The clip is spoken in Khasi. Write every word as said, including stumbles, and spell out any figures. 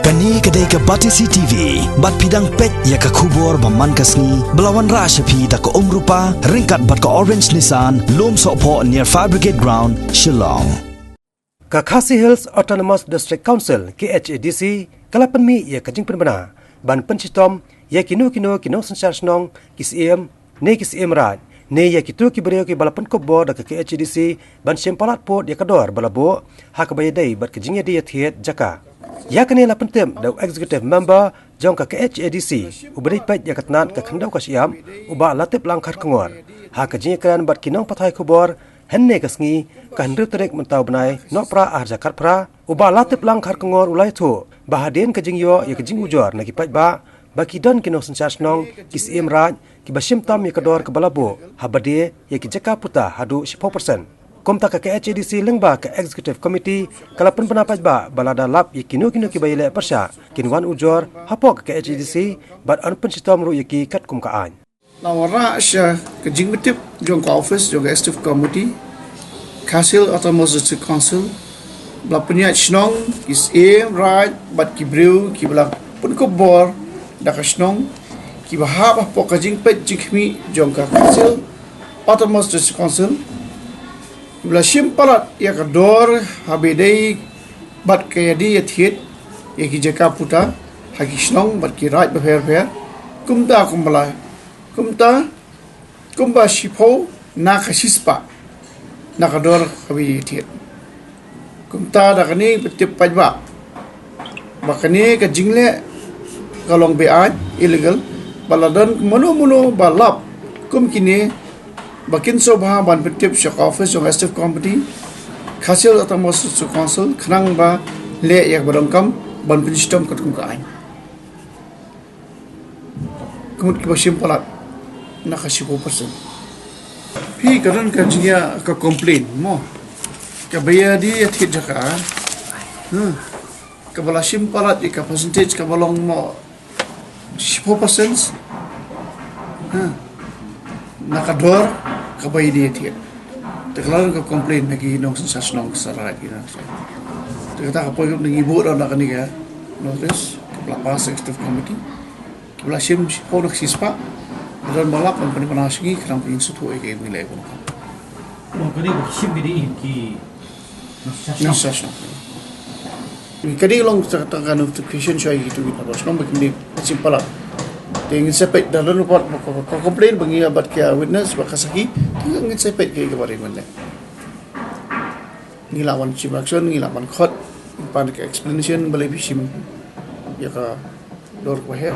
Kane ka dei ka Batesi T V, bad phi dang peit ïa ka khubor ba man ka sngi, ba la wanrah sha phi da ka Umrupa, ryngkat bad ka Orange Nissan, Lumsohphoh near Fire Brigade Ground, Shillong. Ka Khasi Hills Autonomous District Council, K H A D C, ka la pynmih ïa ka jingpynbna ban pynshitom ïa kino kino ki nongsynshar shnong, ki syiem, ne ki syiem raid, ne ïa kito ki briew kiba la pynkup bor da ka K H A D C ban shim palat pud ïa ka dor ba la buh ha kaba ïadei bad ka jingïadie ïathied jaka. Ïa kane la pyntip da u executive member jong ka K H A D C, uba dei peit ïa ka tnat ka khyndew ka shyiap, u Bah Latiplang Kharkongor, ha ka jingïakren bad ki nongpathai khubor hynne ka sngi, ka hynriew tarik mynta u bnai Nohprah arhajar khatphra. U Bah Latiplang Kharkongor u la ïathuh ba hadien ka jingïoh ïa ka jingujor na ki paidbah ba ki don ki nongsynshar shnong, ki syiem raid, kiba shim tam ïa ka dor kaba la buh haba die ïa ki jaka puta haduh shiphew percent. Kumta ka K H A D C lyngba ka Executive Committee ka la pynbna paidbah ba lada lap ïa kino kino kiba ïaleh pyrshah, kin wan ujor hapoh ka K H A D C bad yn pynshitom ruh ïa ki katkum ka aiñ. La wanrah sha ka jingpyntip jong ka office jong ka Executive Committee, Khasi Hills Autonomous District Council, ba la pynïaid shnong, ki syiem raid bad ki briew kiba la pynkup bor da ka shnong, kiba hap hapoh ka jingpeit jingkhmih jong ka Khasi Hills Autonomous District Council, kiba la shim palat ïa ka dor haba ïadei bad ka ïadie ïathied ïa ki jaka puta ha ki shnong bad ki raid bapher bapher, kumta kumba la, kumta kumba shiphew na ka shispah na ka dor kaba ïadie ïathied. Kumta da kane pyntip paidbah ba kane ka jingleh ka long beaiñ, illegal, ba la don mano mano ba lap kum kine, ba kin sngewbha ban pyntip sha ka office jong Executive Committee, Khasi Hills Autonomous District Council, khnang ba leh ïa kaba donkam ban pynshitom katkum ka aiñ. Ka mut kiba shim palat na ka shiphew percent. Phi, ka don ka jingïa, ka complain mo, kaba ïadie ïathied jaka, hmm, kaba la shim palat ïa ka percentage kaba long mo shiphew percent, hmm, na ka dor kaba ïadie ïathied. Te ka la don ka complain na ki nongsynshar shnong, ki syiem raid, ki nang. Te kata ka poi, ngi buh da kane ka notice, kaba la pass Executive Committee, kaba la shim shiphew na ka shispah. Ka don ba lap, ban pynbna sha ngi, khnang ba ngin sngewthuh ïa kaei ba ngi leh. Mo, kane ba shim kine ki nongsynshar shnong. Kane long kata ka notification sha kito ki nongshong shnong ba kin ïa shim palat. Te ngin sa peit, da don report ba ka, ka complain ba ngi ïa bat ki witness, ba ki sakhi, te ngin sa peit kaei kaba dei ban leh. Ngi lah ban shim action, ngi lah ban khot, pan ka explanation balei phi shim ïa ka dor kaba heh.